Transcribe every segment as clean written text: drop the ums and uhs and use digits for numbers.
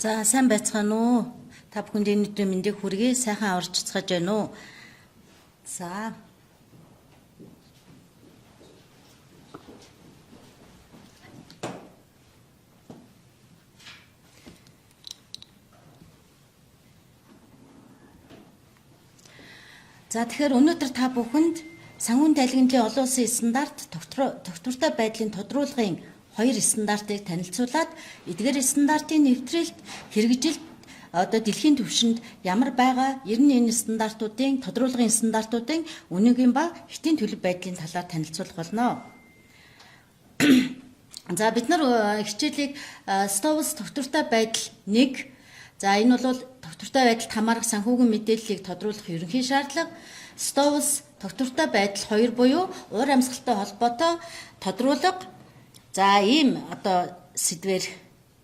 За сайн байцгаана уу? Та бүхэнд энэ өдрийн мэндийг хүргэе. Сайхан аварч цацгаж байна уу? За. За, тэгэхээр өнөөдөр та бүхэнд санхүүгийн тайлгнлын олон улсын стандарт тогтвортой байдлын тодруулгын хоёр стандартыг танилцуулаад, эдгээр стандартын нэвтрэлт, хэрэгжилт одоо дэлхийн түвшинд ямар байгаа, ер нь энэ стандартуудын тодруулгын стандартуудын үнэгийн ба хэтийн төлөв байдлын талаар танилцуулах болно. За, бид нар хичээлийг STOVL тогтвортой байдал 1. За, энэ бол тогтвортой байдалд хамаарах санхүүгийн мэдээллийг тодруулах ерөнхий шаардлага. STOVL тогтвортой байдал 2 буюу уур амьсгалтай холбоотой тодруулга. За, ийм одоо сэдвээр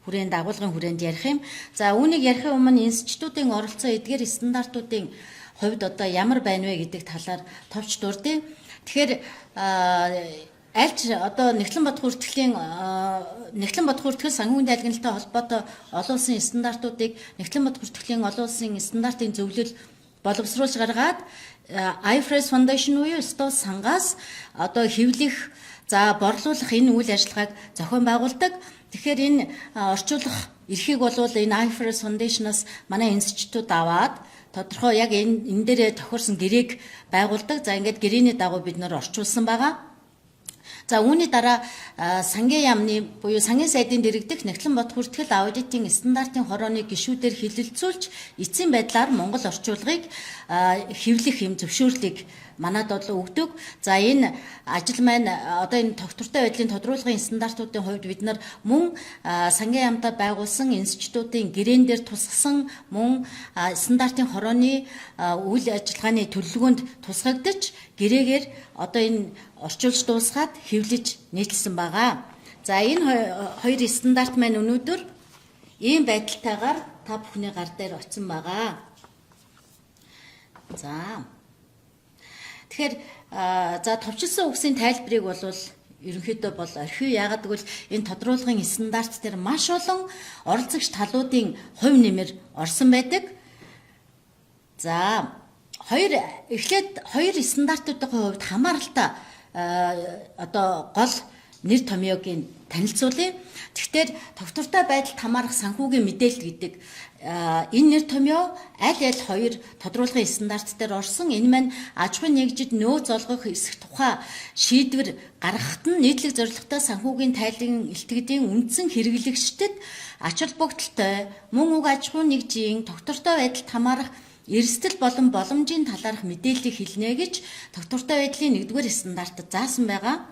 хүрээнд, агуулгын хүрээнд ярих юм. За, үүнийг ярихын өмнө институтын оролцоо эдгээр стандартуудын хувьд одоо ямар байна вэ гэдэг талаар товч дурдъя. Тэгэхээр альч одоо нягтлан бодох хүртэл санхүүгийн тайлгналтай холбоотой олон улсын стандартуудыг нягтлан бодох хүртгэлийн олон улсын стандартын зөвлөл боловсруулж гаргаад, IFRS Foundation буюу STOVL сангаас одоо хэвлэх, за борлуулах энэ үйл ажиллагааг зохион байгуулдаг. Тэгэхээр энэ орчуулах эрхийг бол энэ IFRS Foundation-аас манай институт аваад, тодорхой яг энэ дээрээ тохирсон гэрээг байгуулдаг. За, ингээд гэрээний дагуу бид нар орчуулсан байгаа. За, үүний дараа сангийн яамны буюу сангийн сайдын дэргэдэх нягтлан бодох хүртэл аудитын стандартын хорооны гишүүдээр хэлэлцүүлж, эцсийн байдлаар Монгол орчуулгыг хэвлэх юм зөвшөөрлийг манад бол өгдөг. За, энэ ажил маань одоо энэ тогтвортой байдлын тодруулгын стандартуудын хувьд бид нар мөн сангийн яамдаа байгуулсан институтын гэрээн дээр тусгасан, мөн стандартын хорооны үйл ажиллагааны төлөвлөгөөнд тусгагдаж, гэрээгээр одоо энэ орчуулж дуусгаад хэвлэж нийтлсэн байгаа. За, энэ хоёр стандарт маань өнөөдөр ийм байдалтайгаар та бүхний гар дээр очсон байгаа. За. Тэгэхээр за, товчилсан үгсийн тайлбарыг бол ерөнхийдөө бол орхиё. Яагаад гэвэл энэ тодруулгын стандарт дээр маш олон оролцогч талуудын хувь нэмэр орсон байдаг. За, хоёр эхлээд хоёр стандартуудын хувьд хамааралтай одоо гол нэр томьёог нь танилцуулъя. Тэгэхээр тогтвортой байдалд хамаарах санхүүгийн мэдээлэл гэдэг энэ нэр томьёо аль аль хоёр тодруулгын стандарт дээр орсон. Энэ маань аж ахуйн нэгжид нөөц олгох эсэх тухай шийдвэр гаргахад нь нийтлэг зорилготой санхүүгийн тайлан илтгэдийн үндсэн хэрэглэгчдэд ач холбогдолтой, мөн уг аж ахуйн нэгжийн тогтвортой байдалд хамаарах эрсдэл болон боломжийн талаарх мэдээллийг хэлнэ гэж тогтвортой байдлын 1-р стандартад заасан байгаа.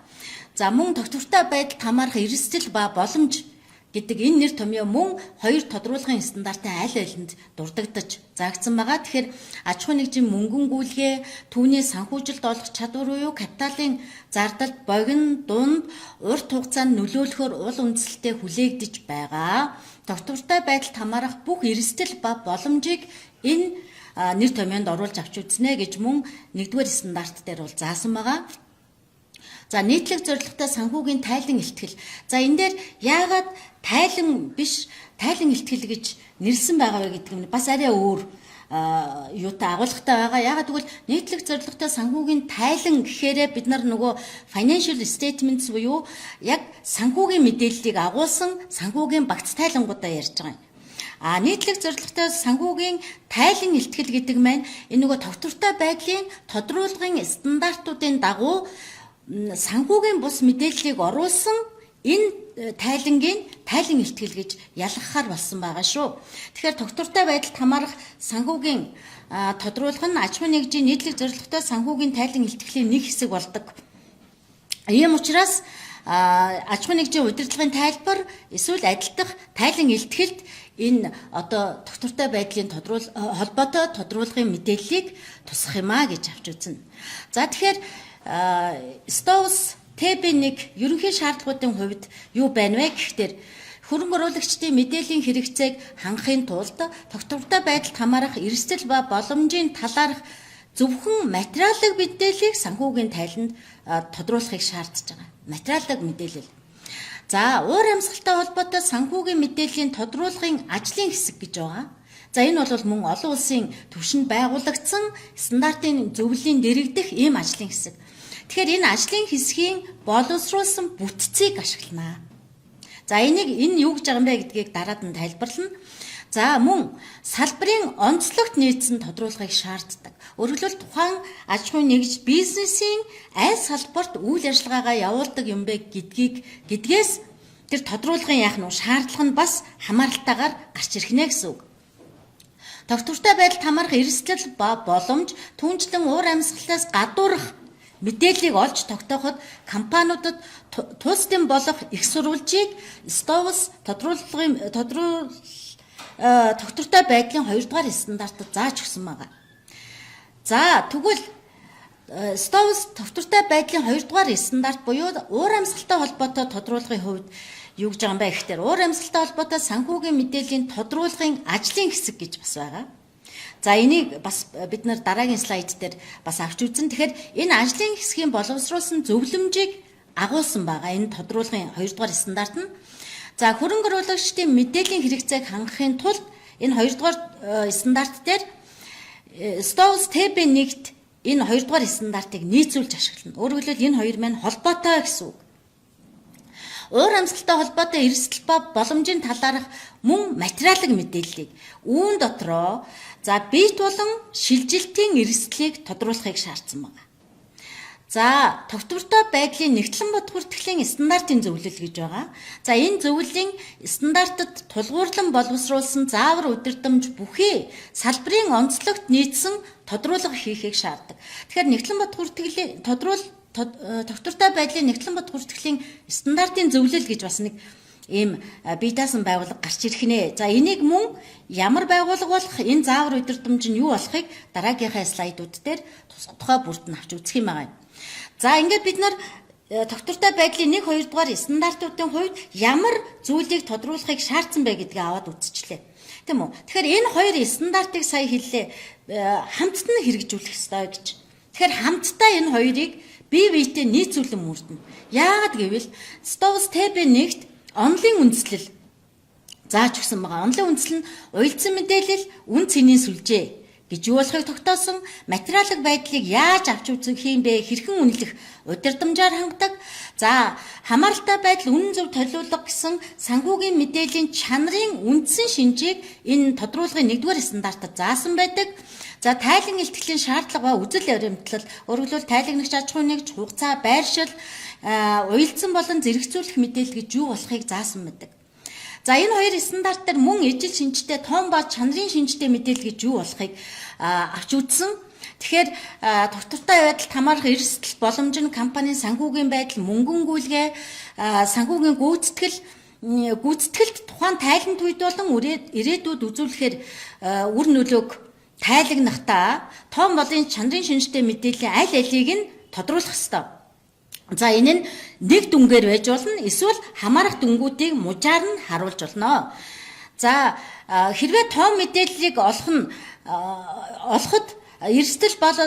За, мөн тогтвортой байдалд хамаарах эрсдэл ба боломж гэдэг энэ нэр томьёо мөн хоёр тодруулгын стандартын аль алинд дурддагдаж заагдсан байгаа. Тэгэхээр аж ахуйн нэгжийн мөнгөн гүйлгээ, түүний санхүүжилт олох чадвар буюу капиталын зардалд богино, дунд, урт хугацаанд нөлөөлөхөөр уул үндэслэлтэй хүлээгдэж байгаа. Тогтвортой байдалд хамаарах бүх эрсдэл ба боломжийг энэ нэр томьёонд оруулж авч үзнэ гэж мөн 1-р стандарт дээр бол заасан байгаа. За, нийтлэг зорилготой санхүүгийн тайлан илтгэл. За, энэ дээр яагаад тайлан биш, тайлан илтгэл гэж нэрлсэн байгаа вэ гэдэг нь бас арай өөр юутай, агуулгатай байгаа. Яагаад гэвэл нийтлэг зорилготой санхүүгийн тайлан гэхээрээ бид нар нөгөө financial statements буюу яг санхүүгийн мэдээллийг агуулсан санхүүгийн багц тайлангуудаа ярьж байгаа юм. А нийтлэг зорилготой санхүүгийн тайлан илтгэл гэдэг маань энэ нөгөө тогтвортой байдлын тодруулгын стандартуудын дагуу санхүүгийн бус мэдээллийг оруулсан энэ тайлангийн тайлан илтгэл гэж ялгахаар болсон байгаа шүү. Тэгэхээр тогтвортой байдалд хамаарах санхүүгийн тодруулга нь аж ахуйн нэгжийн нийтлэг зорилготой санхүүгийн тайлан илтгэлийн нэг хэсэг болдог. Ийм учраас аж ахуйн нэгжийн удирдлагын тайлбар эсвэл адилтгах тайлан илтгэлд энэ одоо тогтвортой байдлын тодруул холбоотой тодруулгын мэдээллийг тусгах юм а гэж авч үзнэ. За, тэгэхээр STOVL TB1 ерөнхий шаардлагуудын хувьд юу байна вэ гэхээр хөрөнгө оруулагчдын мэдээллийн хэрэгцээг хангахын тулд тогтвортой байдалд хамаарах эрсдэл ба боломжийн талаарх зөвхөн материалын мэдээллийг санхүүгийн тайланд тодруулахыг шаардж байгаа. Материалын мэдээлэл. За, уур амьсгалтай холбоотой санхүүгийн мэдээллийн тодруулгын ажлын хэсэг гэж байгаа. За, энэ бол мөн олон улсын түвшинд байгуулагдсан стандартын зөвлөлийн дэрэгдэх ийм ажлын хэсэг. Тэгэхээр энэ ажлын хэсгийн боловсруулсан бүтцийг ашиглана. За, энийг энэ юу гэж байгаа юм бэ гэдгийг дараад нь тайлбарлана. За, мөн салбарын онцлогт нийцсэн тодруулгыг шаарддаг. Өөрөөр хэлбэл, тухайн аж ахуйн нэгж бизнесийн аль салбарт үйл ажиллагаагаа явуулдаг юм бэ гэдгээс тэр тодруулгын яах нь шаардлага нь бас хамааралтайгаар гарч ирэх нэ гэсэн үг. Тогтвортой байдалд хамаарах эрсдэл ба боломж, түүнчлэн уур амьсгалаас гадуурх мэдээллийг олж тогтооход компаниудад тус дэм болох их сурвалжийг STOVL тодруулгын тогтвортой байдлын 2 дугаар стандартад зааж өгсөн байгаа. За, тэгвэл STOVL тогтвортой байдлын 2 дугаар стандарт буюу уур амьсгалтай холбоотой тодруулгын хувьд юу гэж байгаа юм бэ гэхээр уур амьсгалтай холбоотой санхүүгийн мэдээллийн тодруулгын ажлын хэсэг гэж бас байгаа. За, энийг бас бид нар дараагийн слайд дээр бас авч үзэн. Тэгэхээр энэ ажлын хэсгийн боловсруулсан зөвлөмжийг агуулсан байгаа. Энэ тодруулгын 2 дугаар стандарт нь. За, хөрөнгө оруулагчдын мэдээллийн хэрэгцээг хангахын тулд энэ 2 дугаар стандарт дээр STOVL TB1-т энэ 2 дугаар стандартыг нийцүүлж ашиглана. Өөрөөр хэлбэл, энэ хоёр маань холбоотой гэсэн үг. Уур амьсгалтай холбоотой эрсдэл ба боломжийн талаарх мөн материалын мэдээллийг үүн дотроо, за, бит болон шилжилтийн эрсдлийг тодруулахыг шаардсан байна. За, тогтвортой байдлын нягтлан бод хүртгэлийн стандартын зөвлөл гэж байгаа. За, энэ зөвлөлийн стандартад тулгуурлан боловсруулсан заавар удирдамж бүхий салбарын онцлогт нийцсэн тодруулга хийхийг шаарддаг. Тэгэхээр нягтлан бод хүртгэлийн тогтвортой байдлын нягтлан бод хүртгэлийн стандартын зөвлөл гэж бас нэг ийм бие даасан байгууллага гарч ирэх нэ. За, энийг мөн ямар байгууллага болох, энэ заавар удирдамж нь юу болохыг дараагийнхаа слайдууд дээр тухай бүрд нь авч үзэх юм байгаа юм. За, ингээд бид нар тогтвортой байдлын 1 2 дугаар стандартуудын хувьд ямар зүйлийг тодруулахыг шаардсан бэ гэдгийг аваад үзчихлээ. Тийм үү? Тэгэхээр энэ хоёр стандартыг сая хэллээ, хамтд нь хэрэгжүүлэх ёстой гэж. Тэгэхээр хамтдаа энэ хоёрыг бие биетэй нийцүүлэн мөрдөнө. Яагаад гэвэл STOVL TB1-т онолын үндслэл зааж өгсөн байгаа. Онолын үндсэл нь уялдсан мэдээлэл, үнэ цэнийн сүлжээ гэж юу болохыг тогтоосон, материалын байдлыг яаж авч үзэх юм бэ, хэрхэн үнэлэх удирдамжаар хангадаг. За, хамааралтай байдал, үнэн зөв толиулга гэсэн санхүүгийн мэдээллийн чанарын үндсэн шинжийг энэ тодруулгын 1-р стандартад заасан байдаг. За, тайлан илтгэлийн шаардлага ба үзэл баримтлал, өөрөөр хэлбэл, тайлагнагч аж ахуйн нэгж, хугацаа, байршил, уялдсан болон зэрэгцүүлэх мэдээлэл гэж юу болохыг заасан байдаг. За, энэ хоёр стандарт дээр мөн ижил шинжтэй, тоон ба чанарын шинжтэй мэдээлэл гэж юу болохыг авч үзсэн. Тэгэхээр тогтвортой байдалд хамаарах эрсдэл, боломж нь компанийн санхүүгийн байдал, мөнгөн гүйлгээ, санхүүгийн гүйцэтгэлд тухайн тайлан үед болон ирээдүйд үзүүлэхээр үр нөлөөг тайлагнахдаа тоон болон чанарын шинжтэй мэдээллийн аль алийг нь тодруулах ёстой. За, энэ нь нэг дүнгээр байж болно, эсвэл хамаарах дүнгуудыг мужаар нь харуулж болно. За, хэрвээ тоон мэдээллийг олох нь олоход эрсдэл бол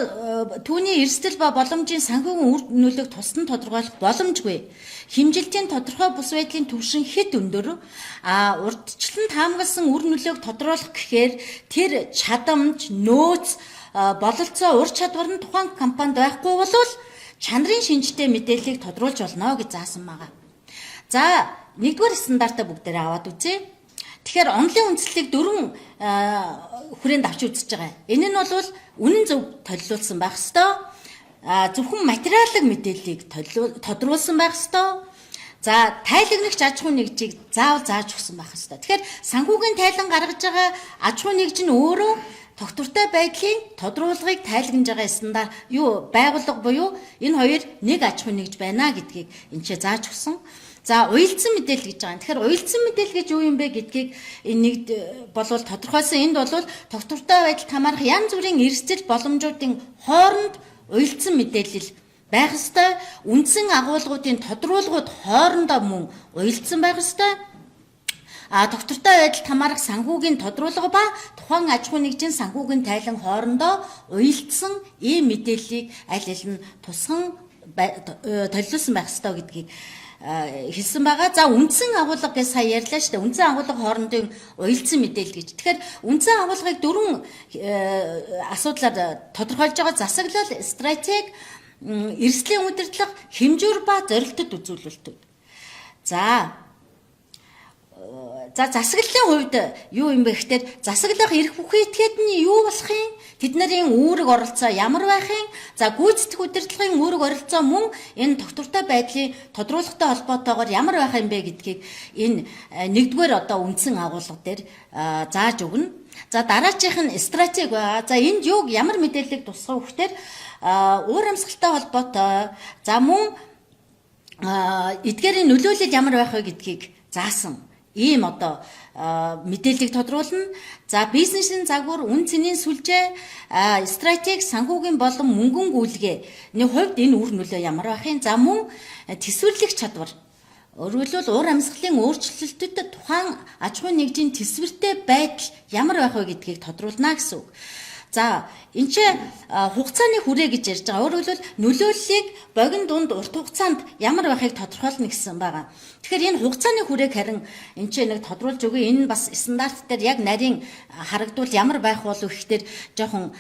түүний эрсдэл ба боломжийн санхүүгийн үр нөлөөг тусад нь тодорхойлох боломжгүй. Хэмжилтийн тодорхой бус байдлын түвшин хэт өндөр, а урьдчилан таамагласан үр нөлөөг тодорхойлох гэхээр тэр чадамж, нөөц, бололцоо, ур чадвар нь тухайн компанид байхгүй болвол чанарын шинжтэй мэдээллийг тодруулж болно гэж заасан байгаа. За, нэгдүгээр стандартаа бүгдээрээ аваад үзье. Тэгэхээр онолын үндслийг дөрвөн хүрээнд авч үзэж байгаа. Энэ нь бол үнэн зөв толиулсан байх ёстой. Зөвхөн материалын мэдээллийг тодруулсан байх ёстой. За, тайлагнагч аж ахуйн нэгжийг заавал зааж өгсөн байх ёстой. Тэгэхээр санхүүгийн тайлан гаргаж байгаа аж ахуйн нэгж нь өөрөө тогтвортой байдлын тодруулгыг тайлагнаж байгаа стандарт юу байгууллага буюу энэ хоёр нэг аж ахуйн нэгж байна гэдгийг энэ ч зааж өгсөн. За, уялдсан мэдээлэл гэж байгаа. Тэгэхээр уялдсан мэдээлэл гэж юу юм бэ гэдгийг энэ нэг болвол тодорхойлсон. Энд бол тогтвортой байдалд хамаарах янз бүрийн эрсдэл боломжуудын хооронд уялдсан мэдээлэл байх ёстой. Үндсэн агуулгуудын тодруулгууд хоорондоо мөн уялдсан байх ёстой. А тогтвортой байдалд хамаарах санхүүгийн тодруулга ба тухайн аж ахуйн нэгжийн санхүүгийн тайлан хоорондоо уялдсан ийм мэдээллийг аль аль нь тусган толиулсан байх ёстой гэдгийг хэлсэн байгаа. За, үндсэн агуулга гэж сая ярьлаа шүү дээ. Үндсэн агуулга хоорондын уялдсан мэдээлэл гэж. Тэгэхээр үндсэн агуулгыг дөрвөн асуудлаар тодорхойлж байгаа: засаглал, стратеги, эрсдлийн удирдлага, хэмжүүр ба зорилтод үзүүлэлтүүд. За, засаглалын хувьд юу юм бэ гэхээр засаглах эрх бүхий этгээд нь юу болох юм? Тэд нарын үүрэг оролцоо ямар байх юм? За, гүйцэтгэх удирдлагын үүрэг оролцоо мөн энэ тогтвортой байдлын тодруулгатай холбоотойгоор ямар байх юм бэ гэдгийг энэ нэгдүгээр одоо үндсэн агуулга дээр зааж өгнө. За, дараачих нь стратеги байгаа. За, энд юуг, ямар мэдээллийг тусгах вэ гэхээр уур амьсгалтай холбоотой, за, мөн эдгээрийн нөлөөлөл ямар байх вэ гэдгийг заасан ийм одоо мэдээллийг тодруулна. За, бизнесийн загвар, үнэ цэнийн сүлжээ, стратеги, санхүүгийн болон мөнгөн гүйлгээний хувьд энэ үр нөлөө ямар байх юм? За, мөн төсвөрлөх чадвар. Өөрөөр хэлбэл, уур амьсгалын өөрчлөлтөд тухайн аж ахуйн нэгжийн төсвөртэй байдал ямар байх вэ гэдгийг тодруулна гэсэн үг. За, энэ ч хугацааны хүрээ гэж ярьж байгаа. Өөрөөр хэлбэл, нөлөөллийг богино, дунд, урт хугацаанд ямар байхыг тодорхойлно гэсэн байгаа. Тэгэхээр энэ хугацааны хүрээг харин энэ ч нэг тодруулж өгье. Энэ бас стандарт дээр яг нарийн харагдвал ямар байх болов гэхээр жоохон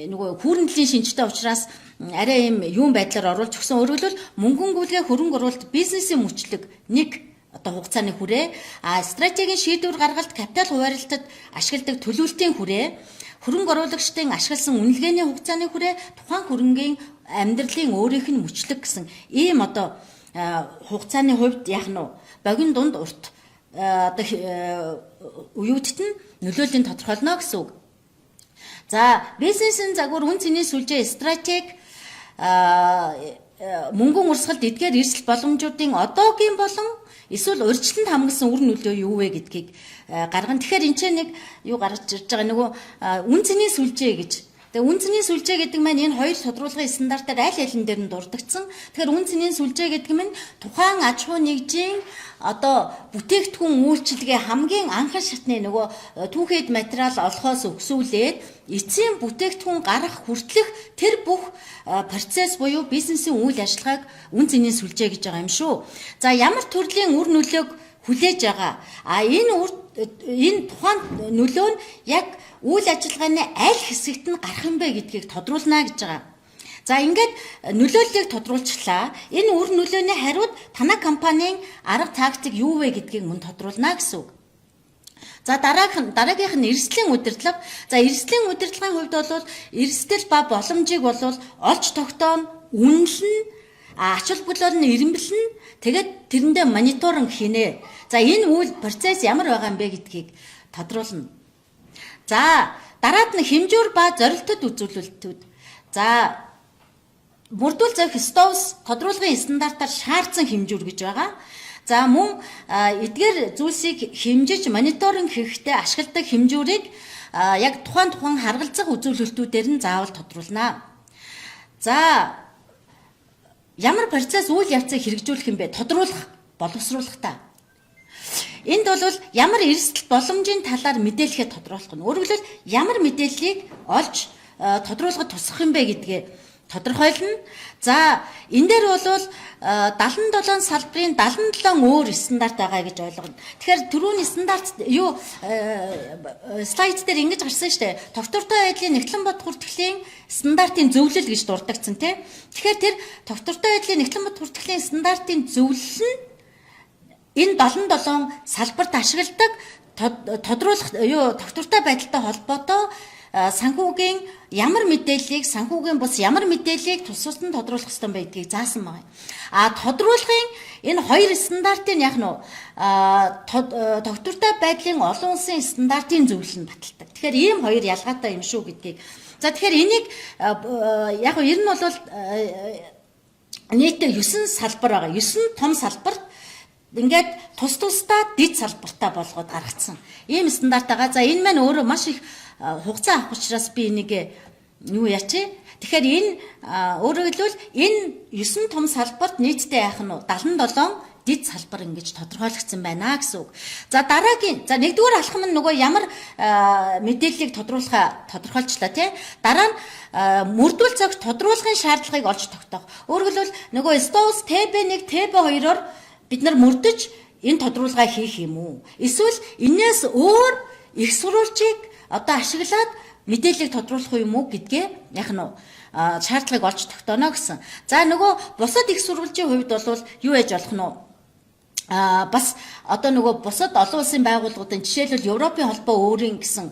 нөгөө хүүрнэлийн шинжтэй учраас арай юм юун байдлаар оруулж өгсөн. Өөрөөр хэлбэл, мөнгөн гүйлгээ, хөрөнгө оруулалт, бизнесийн мөчлөг нэг одоо хугацааны хүрээ, а стратегийн шийдвэр гаргалт, капитал хуваарлалтад ашигладаг төлөвлөлтийн хүрээ, хөрөнгө оруулагчдын ашигласан үнэлгээний хугацааны хүрээ, тухайн хөрөнгийн амьдралын өөрийнх нь мөчлөг гэсэн ийм одоо хугацааны хувьд яах нь богино, дунд, урт одоо үеүдт нь нөлөөллийн тодорхойлно гэсэн үг. За, бизнесийн загвар, үнэ цэний сүлжээ, стратеги, мөнгөн урсгалд эдгээр эрсдэл боломжуудын одоогийн болон эсвэл урьдчилан хамгаалсан үр нөлөө юу вэ гэдгийг гаргана. Тэгэхээр энэ ч нэг юу гаргаж ирж байгаа, нөгөө үнэ цэний сүлжээ гэж. Тэгээ үнэ цэний сүлжээ гэдэг маань энэ хоёр тодруулгын стандартаар аль алин дээр нь дурдагдсан. Тэгэхээр үнэ цэний сүлжээ гэдэг нь тухайн аж ахуй нэгжийн одоо бүтээгдэхүүн үйлчилгээ хамгийн анхан шатны нөгөө түүхийд материал олохоос өгсүүлээд эцсийн бүтээгдэхүүн гарах хүртэлх тэр бүх процесс буюу бизнесийн үйл ажиллагааг үнэ цэний сүлжээ гэж байгаа юм шүү. За, ямар төрлийн үр нөлөөг хүлээж байгаа. А энэ тухайн нөлөө нь яг үйл ажиллагааны аль хэсэгт нь гарах юм бэ гэдгийг тодруулна гэж байгаа. За, ингээд нөлөөллийг тодруулчихлаа. Энэ үр нөлөөний хариуд танай компанийн арга тактик юу вэ гэдгийг мөн тодруулна гэсэн үг. За, дараагийнх нь эрсдлийн удирдлага. За, эрсдлийн удирдлагын хувьд бол эрсдэл ба боломжийг бол олж тогтооно, үнэлнэ, ач холбогдлоор нь эрэмбэлнэ. Тэгээд тэрэндээ мониторинг хийнэ. За, энэ үйл процесс ямар байгаа юм бэ гэдгийг тодруулна. За, дараад нь хэмжүүр ба зорилтод үзүүлэлтүүд. За, бүрдүүл зохих STOVS тодруулгын стандартаар шаардсан хэмжүүр гэж байгаа. За, мөн эдгээр зүйлсийг хэмжиж мониторинг хийхдээ ашигладаг хэмжүүрийг яг тухайн тухайн харгалзах үзүүлэлтүүдээр нь заавал тодруулна. За, ямар процесс, үйл явцыг хэрэгжүүлэх юм бэ? Тодруулах, боловсруулах та. Энд бол ямар эрсдэл боломжийн талаар мэдээлэхэд тодруулах нь. Өөрөөр хэлбэл, ямар мэдээллийг олж тодруулахад тусах юм бэ гэдгээ тодорхойлно. За, энэ дээр бол 77 салбарын 77 өөр стандарт байгаа гэж ойлгоно. Тэгэхээр түрүүний стандарт юу слайд дээр ингэж гарсан шүү дээ. Тогтвортой байдлын нягтлан бодох хүртгэлийн стандартын зөвлөл гэж дурдагдсан, тийм. Тэгэхээр тэр тогтвортой байдлын нягтлан бодох хүртгэлийн стандартын зөвлөл нь энэ 77 салбарт ашигладаг тодруулах юу тогтвортой байдалтай холбоотой санхүүгийн ямар мэдээллийг, санхүүгийн бус ямар мэдээллийг тус тусад нь тодруулах ёстой байдгийг заасан байна. А тодруулахын энэ хоёр стандартын яг нь тогтвортой байдлын олон улсын стандартын зөвлөл нь баталдаг. Тэгэхээр ийм хоёр ялгаатай юм шүү гэдгийг. За, тэгэхээр энийг яг нь ер нь бол нийтдээ 9 салбар байгаа. 9 том салбарт ингээд тус тусдаа дэд салбартаа болгоод гаргацсан. Ийм стандарт байгаа. За, энэ маань өөрөө маш их хугацаа авах учраас би энийг юу яачи. Тэгэхээр энэ, өөрөөр хэлбэл, энэ 9 том салбарт нийтдээ яах нь 77 дэд салбар ингэж тодорхойлогдсон байна гэсэн үг. За, дараагийн, за, нэгдүгээр алхам нь нөгөө ямар мэдээллийг тодруулахаа тодорхойлчлаа, тий. Дараа нь мөрдвөл зохих тодруулгын шаардлагыг олж тогтоох. Өөрөөр хэлбэл, нөгөө STOS TB1, TB2-оор бид нар мөрдөж энэ тодруулгаа хийх юм уу? Эсвэл энээс өөр их сурвалжийг одоо ашиглаад мэдээллийг тодруулах юм уу гэдгээ яг нь шаардлагыг олж тогтооно гэсэн. За, нөгөө бусад их сурвалжийн хувьд бол юу яж болох нь вэ? Бас одоо нөгөө бусад олон улсын байгууллагуудын, жишээлбэл, Европын холбоо өөрийн гэсэн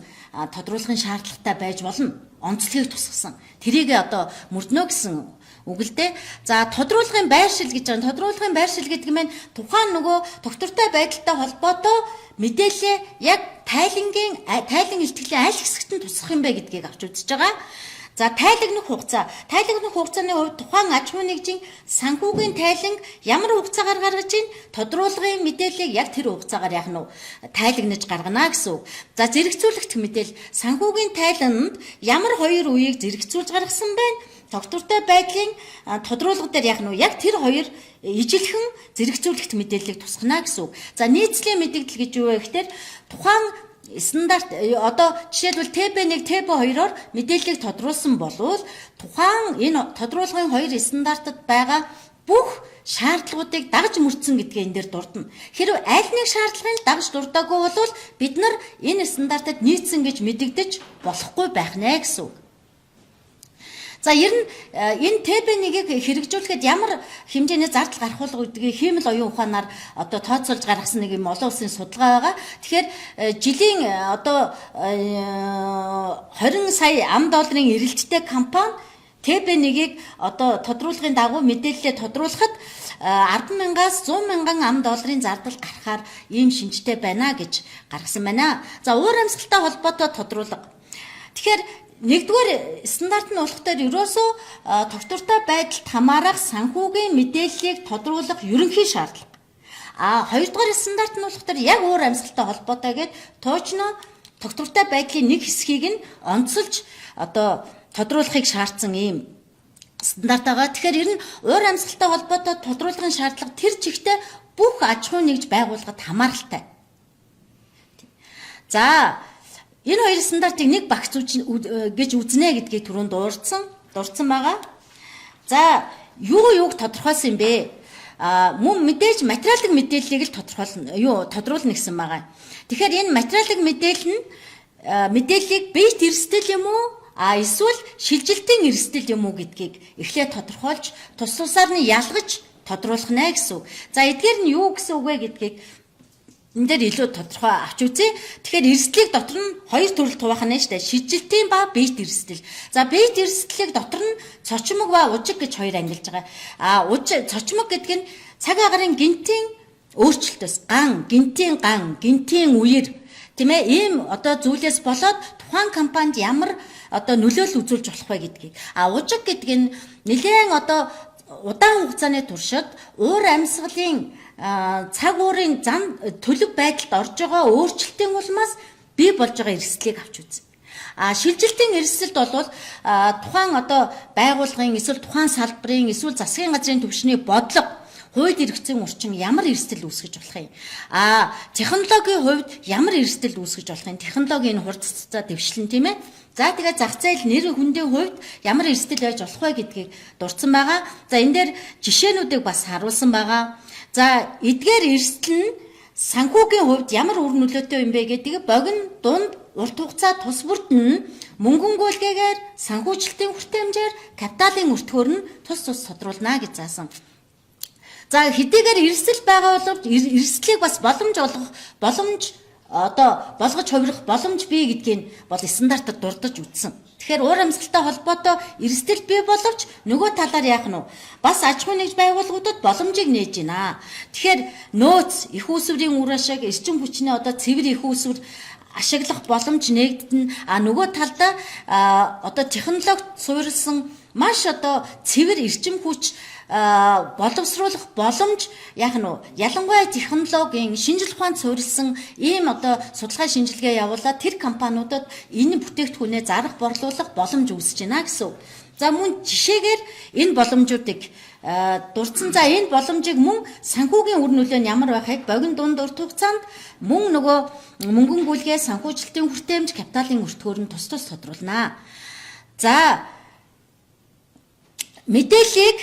тодруулгын шаардлагатай байж болно. Онцлогийг тусгасан. Тэрийг одоо мөрднө гэсэн үг л дээ. За, тодруулгын байршил гэж байгаа. Тодруулгын байршил гэдэг нь тухайн нөгөө тогтвортой байдалтай холбоотой мэдээлэлээ яг тайлангийн тайлан илтгэлийн аль хэсэгт нь тусгах юм бэ гэдгийг авч үзэж байгаа. За, тайлагнах хугацаа. Тайлагнах хугацааны хувьд тухайн аж ахуй нэгжийн санхүүгийн тайланг ямар хугацаагаар гаргаж ийн, тодруулгын мэдээллийг яг тэр хугацаагаар яг нь тайлагнаж гаргана гэсэн үг. За, зэрэгцүүлэгдэх мэдээлэл. Санхүүгийн тайланд ямар хоёр үеийг зэрэгцүүлж гаргасан байна? Тогтвортой байдлын тодруулга дээр яг нь яг тэр хоёр ижилхэн зэрэгцүүлэгдэх мэдээллийг тусгана гэсэн үг. За, нийцлийн мэдээлэл гэж юу вэ гэхээр тухайн стандарт одоо жишээлбэл TB1, TB2-оор мэдээллийг тодруулсан болвол тухайн энэ тодруулгын хоёр стандартад байгаа бүх шаардлагуудыг дагаж мөрдсөн гэдгээ энэ дээр дурдна. Хэрв аль нэг шаардлагыг дагаж дурдаагүй бол бид нар энэ стандартад нийцсэн гэж мэдэгдэж болохгүй байх нэ гэсэн үг. За, ер нь энэ ТБ1-ийг хэрэгжүүлэхэд ямар хэмжээний зардал гарах бол гэдгийг хиймэл оюун ухаанаар одоо тооцоолж гаргасан нэг юм олон улсын судалгаа байгаа. Тэгэхээр жилийн одоо 20 сая ам долларын эрэлттэй компани ТБ1-ийг одоо тодруулгын дагуу мэдээллээ тодруулахад 10 мянгаас 100 мянган ам долларын зардал гарахаар ийм шинжтэй байна гэж гаргасан байна. За, уур амьсгалтай холбоотой тодруулга. Тэгэхээр нэгдүгээр стандарт нь болох дээр ерөөсөө тогтвортой байдалд хамаарах санхүүгийн мэдээллийг тодруулах ерөнхий шаардлага. А хоёрдугаар стандарт нь болох дээр яг уур амьсгалтай холбоотой гээд туучно тогтвортой байдлын нэг хэсгийг нь онцолж одоо тодруулахыг шаардсан ийм стандарт байгаа. Тэгэхээр ер нь уур амьсгалтай холбоотой тодруулгын шаардлага тэр чигтээ бүх аж ахуй нэгж байгууллагад хамааралтай. За, энэ хоёр стандартыг нэг багц гэж үзнэ гэдгийг түрүүнд дурдсан байгаа. За, юу юуг тодорхойлсон юм бэ? А мөн мэдээж материалын мэдээллийг л тодорхойлно, юу тодруулна гэсэн байгаа. Тэгэхээр энэ материалын мэдээлэл нь мэдээллийг биет эрсдэл юм уу? А эсвэл шилжилтийн эрсдэл юм уу гэдгийг эхлээд тодорхойлж, тус тусаар нь ялгаж тодруулах нэ гэсэн үг. За, эдгээр нь юу гэсэн үг вэ гэдгийг энэ дээр илүү тодорхой авч үзье. Тэгэхээр эрсдлийг дотор нь хоёр төрөлд хуваах нь шүү дээ. Шилжилтийн ба биет эрсдэл. За, биет эрсдлийг дотор нь цочмог ба ужиг гэж хоёр ангилж байгаа. А ужиг, цочмог гэдэг нь цаг агарын гэнэтийн өөрчлөлтөөс ган, гэнэтийн ган, гэнэтийн үер, тийм ээ, ийм одоо зүйлээс болоод тухайн компанид ямар одоо нөлөөлөл үзүүлж болох вэ гэдгийг. А ужиг гэдэг нь нэлээн одоо удаан хугацааны туршид уур амьсгалын цаг уурын зан төлөв байдалд орж байгаа өөрчлөлтийн улмаас бий болж байгаа эрсдлийг авч үзнэ. А шилжилтийн эрсдэлд бол тухайн одоо байгууллагын эсвэл тухайн салбарын эсвэл засгийн газрын түвшний бодлого, хууль эрх зүйн орчин ямар эрсдэл үүсгэж болох юм? А технологийн хувьд ямар эрсдэл үүсгэж болох юм? Технологийн хурц цацаа дэвшлэн, тийм ээ. За, тэгээ зах зээл, нэр хүндийн хувьд ямар эрсдэл байж болох вэ гэдгийг дурдсан байгаа. За, энэ дээр жишээнүүдийг бас харуулсан байгаа. За, эдгээр эрсдэл нь санхүүгийн хувьд ямар үр нөлөөтэй юм бэ гэдгийг богино, дунд, урт хугацаа тус бүрт нь мөнгөн гүйлгээгээр, санхүүжилтийн хүртээмжээр, капиталын өртгөөр нь тус тус тодруулна гэж заасан. За, хэдийгээр эрсдэл байгаа боловч эрсдлийг бас боломж олгох боломж, одоо болгож хувирах боломж бий гэдгийг бол стандартаар дурдаж үзсэн. Тэгэхээр уур амьсгалтай холбоотой эрсдэл бий боловч нөгөө талаар яах нь вэ? Бас аж ахуйн нэгж байгууллагуудад боломжийг нээж байна. Тэгэхээр нөөц, эх үүсвэрийн үр ашиг, эрчим хүчний одоо цэвэр эх үүсвэр ашиглах боломж нээгдэнэ. А нөгөө талдаа одоо технологид суурилсан маш одоо цэвэр эрчим хүч боловсруулах боломж яах нь вэ? Ялангуяа технологийн шинжил ухаанд суурилсан ийм одоо судалгаа шинжилгээ явуулаад тэр компаниудад энэ бүтээгдэхүүнээ зарах, борлуулах боломж үүсэж байна гэсэн үг. За, мөн жишээгээр энэ боломжуудыг дурдсан. За, энэ боломжийг мөн санхүүгийн үр нөлөө нь ямар байхыг богино, дунд, урт хугацаанд, мөн нөгөө мөнгөн гүйлгээ, санхүүжилтийн хүртээмж, капиталын өртгөөр нь тус тус тодруулнаа. За, мэдээллийг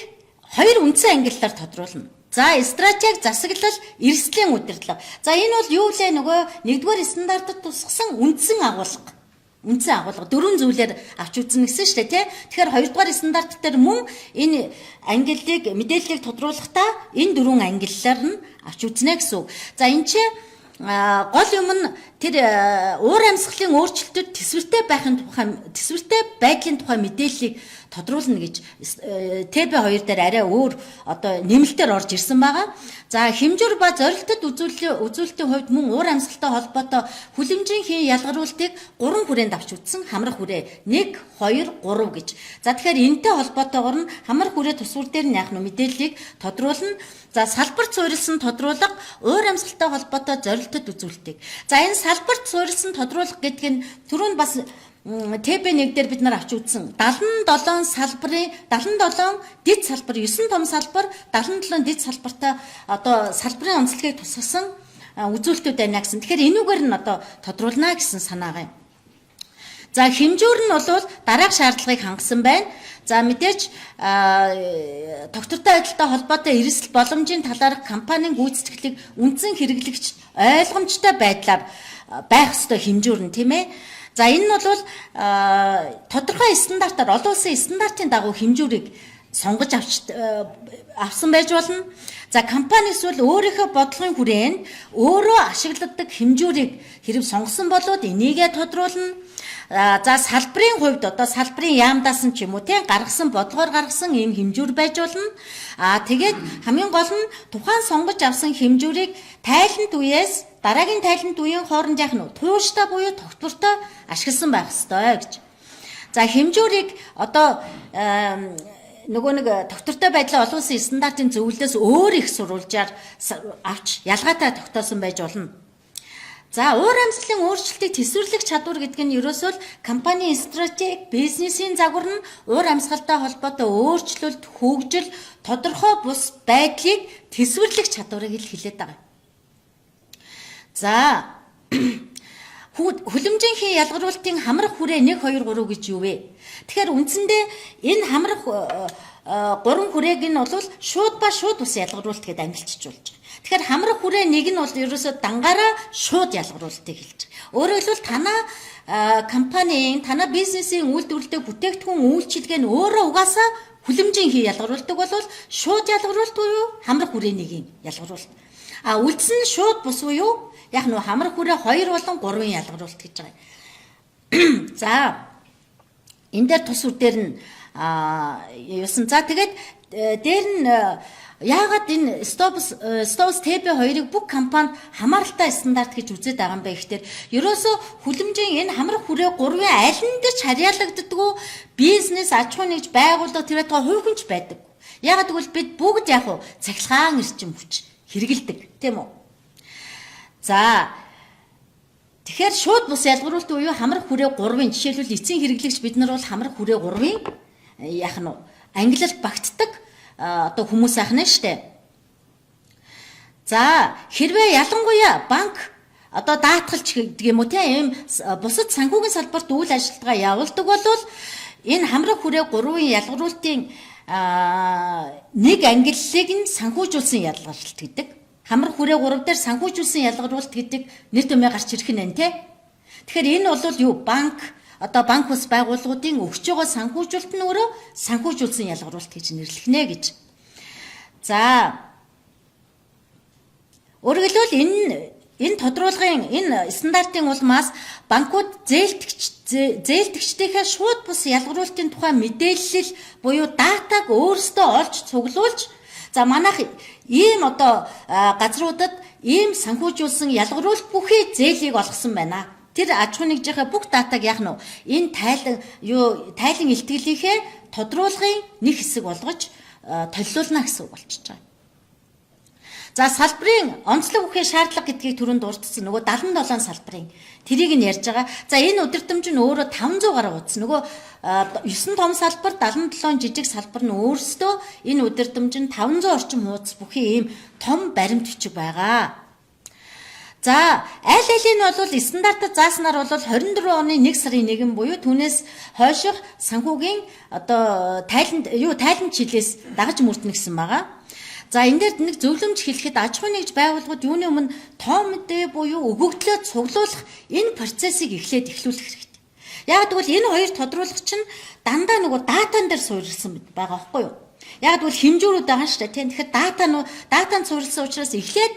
хоёр үндсэн ангиллаар тодруулна. За, стратеги, засаглал, эрсдлийн удирдлага. За, энэ бол юу лээ, нөгөө нэгдүгээр стандартад тусгасан үндсэн агуулга. Үндсэн агуулга дөрвөн зүйлээр авч үзнэ гэсэн шүү дээ, тий. Тэгэхээр хоёрдугаар стандарт дээр мөн энэ ангиллыг, мэдээллийг тодруулахдаа энэ дөрвөн ангиллаар нь авч үзнэ гэсэн үг. За, энэ чинь гол юм нь тэр уур амьсгалын өөрчлөлтөд төсвөртэй байхын тухай, төсвөртэй байдлын тухай мэдээллийг тодруулна гэж ТБ2 дээр арай өөр одоо нэмэлтээр орж ирсэн байгаа. За, хэмжүүр ба зорилтод үзүүлэлтийн хувьд мөн уур амьсгалтай холбоотой хүлэмжийн хийн ялгаруултыг гурван хүрээнд авч үзсэн: хамрах хүрээ 1, 2, 3 гэж. За, тэгэхээр энэтэй холбоотойгоор нь хамрах хүрээ тус бүр дээр нь яах нь мэдээллийг тодруулна. За, салбарт суурилсан тодруулга, уур амьсгалтай холбоотой зорилтод үзүүлэлтийг. За, энэ салбарт суурилсан тодруулга гэдэг нь түрүүнд бас ТБ1 дээр бид нар авч үзсэн 77 салбарын, 77 дэд салбар, 9 том салбар, 77 дэд салбартаа одоо салбарын онцлогийг тусгасан үзүүлэлтүүд байна гэсэн. Тэгэхээр энүүгээр нь одоо тодруулна гэсэн санаагаа юм. За, хэмжүүр нь бол дараах шаардлагыг хангасан байна. За, мэдээж тогтвортой байдалтай холбоотой эрсдэл боломжийн талаарх компанийн гүйцэтгэлийг үндсэн хэрэглэгч ойлгомжтой байдлаар байх ёстой хэмжүүр нь, тийм ээ. За, энэ нь бол тодорхой стандартаар, олон улсын стандартын дагуу хэмжүүрийг сонгож авсан байж болно. За, компани эсвэл өөрийнхөө бодлогын хүрээнд өөрөө ашигладаг хэмжүүрийг хэрэв сонгосон болоод энийгээ тодруулна. За, салбарын хувьд одоо салбарын яамдаас нь ч юм уу, тийм, гаргасан бодлогоор гаргасан ийм хэмжүүр байж болно. Тэгээд хамгийн гол нь тухайн сонгож авсан хэмжүүрийг тайлант үеэс дараагийн тайлант үеийн хооронд яах нь тууштай буюу тогтвортой ашигласан байх ёстой гэж. За, хэмжүүрийг одоо нөгөө нэг тогтвортой байдлаа олон улсын стандартын зөвлөлөөс өөр их сурвалжаар авч ялгаатай тогтоосон байж болно. За, уур амьсгалын өөрчлөлтийг төсвөрлөх чадвар гэдэг нь ерөөсөө л компанийн стратеги, бизнесийн загвар нь уур амьсгалтай холбоотой өөрчлөлт, хөгжил, тодорхой бус байдлыг төсвөрлөх чадварыг л хэлээд байгаа. За, хүлэмжийн хийн ялгаруулалтын хамрах хүрээ 1 2 3 гэж юу вэ? Тэгэхээр үндсэндээ энэ хамрах гурван хүрээг нь бол шууд ба шууд бус ялгаруулалт гэдээ ангилчиж болж байгаа. Тэгэхээр хамрах хүрээ нэг нь бол ерөөсөө дангаараа шууд ялгаруулалтыг хэлж байгаа. Өөрөөр хэлбэл, танаа компанийн, танаа бизнесийн үйлдвэрлэдэг бүтээгдэхүүн, үйлчилгээ нь өөрөө угаасаа хүлэмжийн хий ялгаруулдаг бол шууд ялгаруулалт буюу хамрах хүрээ нэгийн ялгаруулалт. А үлдсэн нь шууд бус буюу яг нь хамрах хүрээ 2 болон 3-ын ялгаруулалт гэж байгаа. За, энэ дээр тус үр дээр нь юусан. За, тэгээд дээр нь яагаад энэ STOPS TB2-ыг бүх компанид хамааралтай стандарт гэж үзээд байгаа юм бэ гэхээр ерөөсөө хүлэмжийн энэ хамрах хүрээ 3-ын аль нь дээр ч харьяалагддаггүй бизнес, аж ахуй нэгж, байгууллага, тэр байтугай хувь хүн ч байдаг. Яагаад гэвэл бид бүгд яг уу цахилгаан эрчим хүч хэрэглэдэг, тийм үү? За, тэгэхээр шууд бус ялгаруулалт буюу хамрах хүрээ 3-ын, жишээлбэл, эцсийн хэрэглэгч бид нар бол хамрах хүрээ 3-ын яах нь ангилалд багтдаг одоо хүмүүс ах нь штэ. За, хэрвээ ялангуяа банк, одоо даатгалч гэдэг юм уу, тийм, бусад санхүүгийн салбарт үйл ажиллагаа явуулдаг бол энэ хамрах хүрээ 3-ын ялгаруулалтын нэг ангиллыг нь санхүүжүүлсэн ялгаруулалт гэдэг. Хамрах хүрээ 3 дээр санхүүжүүлсэн ялгаруулалт гэдэг нэр томьёо гарч ирэх нь байна, те. Тэгэхээр энэ бол юу, банк, одоо банк бус байгууллагуудын өгч байгаа санхүүжүүлэлт нь өөрөө санхүүжүүлсэн ялгаруулалт гэж нэрлэх нэ гэж. За, өөрөөр хэлбэл, энэ тодруулгын, энэ стандартын улмаас банкуд зээлтгчдийнхээ шууд бус ялгаруулалтын тухай мэдээлэл буюу датаг өөрсдөө олж цуглуулж, за, манайх ийм одоо газруудад ийм санхүүжүүлсэн ялгаруулалт бүхий зээлийг олгосон байна. Тэр аж ахуй нэгжийнхээ бүх датаг яах нь энэ тайлан юу, тайлан илтгэлийнхээ тодруулгын нэг хэсэг болгож толилуулна гэсэн үг болчихж байгаа. За, салбарын онцлог бүхий шаардлага гэдгийг түрүүнд дурдсан нөгөө 77 салбарын тэрийг нь ярьж байгаа. За, энэ удирдамж нь өөрөө 500 гаруй хуудас. Нөгөө 9 том салбар, 77 жижиг салбар нь өөрсдөө энэ удирдамж нь 500 орчим хуудас бүхий ийм том баримт бичиг байгаа. За, аль алийг нь бол стандартад зааснаар бол 24 оны 1 сарын 1 буюу түүнээс хойших санхүүгийн одоо тайланд юу тайланд жилээс дагаж мөрдөнө гэсэн байгаа. За, энэ дээр нэг зөвлөмж хэлэхэд аж ахуйн нэгж байгууллагууд юуны өмнө тоо мэдээ буюу өгөгдлөө цуглуулах энэ процессыг эхлээд эхлүүлэх хэрэгтэй. Яг тэгвэл энэ хоёр тодруулах чинь дандаа нөгөө data н дээр суурилсан байгаа байхгүй юу? Яг тэгвэл хэмжүүрүүд байгаа шүү дээ. Тийм, тэгэхээр data нд суурилсан учраас эхлээд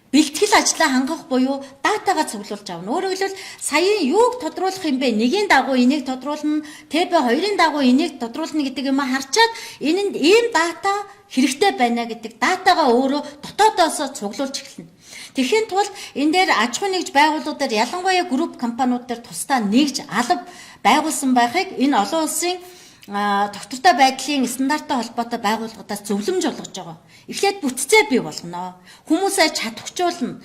бэлтгэл ажлаа хангах буюу data гаа цуглуулж авна. Өөрөөр хэлбэл, саяын юуг тодруулах юм бэ? Нэгийн дагуу энийг тодруулна, ТБ хоёрын дагуу энийг тодруулна гэдэг юм харчаад энэнд ийм data хэрэгтэй байна гэдэг data гаа өөрөө дотоодоосоо цуглуулж эхэлнэ. Тэгэхийн тулд энэ дээр аж ахуйн нэгж байгууллагуудаар, ялангуяа group компаниуд дээр тусдаа нэгж алба байгуулсан байхыг энэ олон улсын тогтвортой байдлын стандарттай холбоотой байгууллагуудаас зөвлөмж олгож байгаа. Эхлээд бүтцээ бий болгоно. Хүмүүсээ чадахжуулна.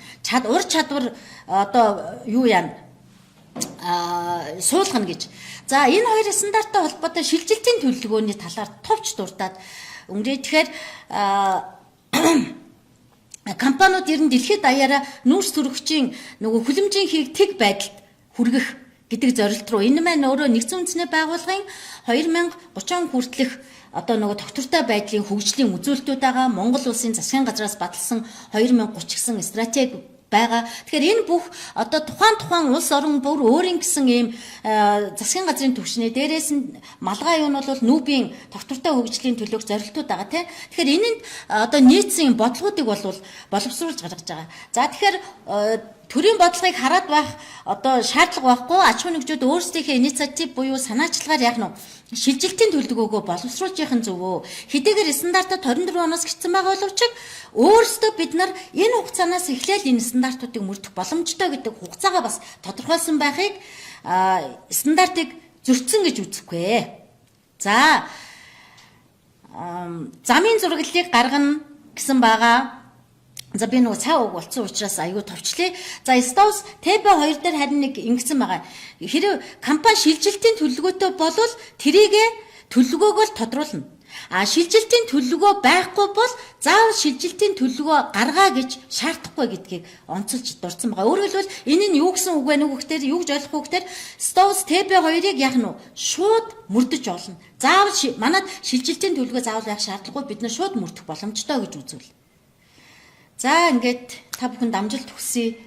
Ур чадвар одоо юу яана суулгана гэж. За, энэ хоёр стандарттай холбоотой шилжилтийн төлөвлөгөөний талаар товч дурдаад өнгөрөө. Тэгэхээр компаниуд ер нь дэлхийд даяараа нүүрс төрөгчийн нөгөө хүлэмжийн хийг тэг байдалд хүргэх гэдэг зорилт руу, энэ маань өөрөө нэгдсэн үндэсний байгууллагын 2030 он хүртэлх одоо нөгөө тогтвортой байдлын хөгжлийн үзүүлэлтүүд байгаа. Монгол улсын засгийн газраас баталсан 2030 гэсэн стратеги байгаа. Тэгэхээр энэ бүх одоо тухайн тухайн улс орон бүр өөрийн гэсэн ийм засгийн газрын түвшний, дээрээс нь малгай юу нь бол НҮБ-ийн тогтвортой хөгжлийн төлөөх зорилтууд байгаа, тийм. Тэгэхээр энэнд одоо нийцсэн бодлогоодыг бол боловсруулж гаргаж байгаа. За, тэгэхээр төрийн бодлогыг хараад байх одоо шаардлага байхгүй, аж ахуйн нэгжүүд өөрсдийнхээ инициатив буюу санаачлагаар яг нь шилжилтийн төлөвлөгөөгөө боловсруулж явах нь зөв. Хэдийгээр стандартад 24 оноос гэсэн байгаа боловч өөрсдөө бид нар энэ хугацаанаас эхлээл энэ стандартуудыг мөрдөх боломжтой гэдэг хугацаагаа бас тодорхойлсон байхыг стандартыг зөрчсөн гэж үзэхгүй. За, замын зураглалыг гаргана гэсэн байгаа. За, би нөгөө цаг уг болцсон учраас аягүй товчлээ. За, STOS ТБ2 дээр харин нэг ингэсэн байгаа. Хэрэв компани шилжилтийн төлөвлөгөөтэй болвол тэрийгэ төлөвлөгөөгөө л тодруулна. А шилжилтийн төлөвлөгөө байхгүй бол заавал шилжилтийн төлөвлөгөө гаргаа гэж шаардахгүй гэдгийг онцолж дурдсан байгаа. Өөрөөр хэлбэл, энэ нь юу гэсэн үг вэ нүг гэхээр, юу гэж ойлгох вэ гэхээр STOS ТБ2-ыг яг нь шууд мөрдөж олно. Заавал манад шилжилтийн төлөвлөгөө заавал байх шаардлагагүй, бид нар шууд мөрдөх боломжтой гэж үзвэл. За, ингээд та бүхэнд амжилт хүсье.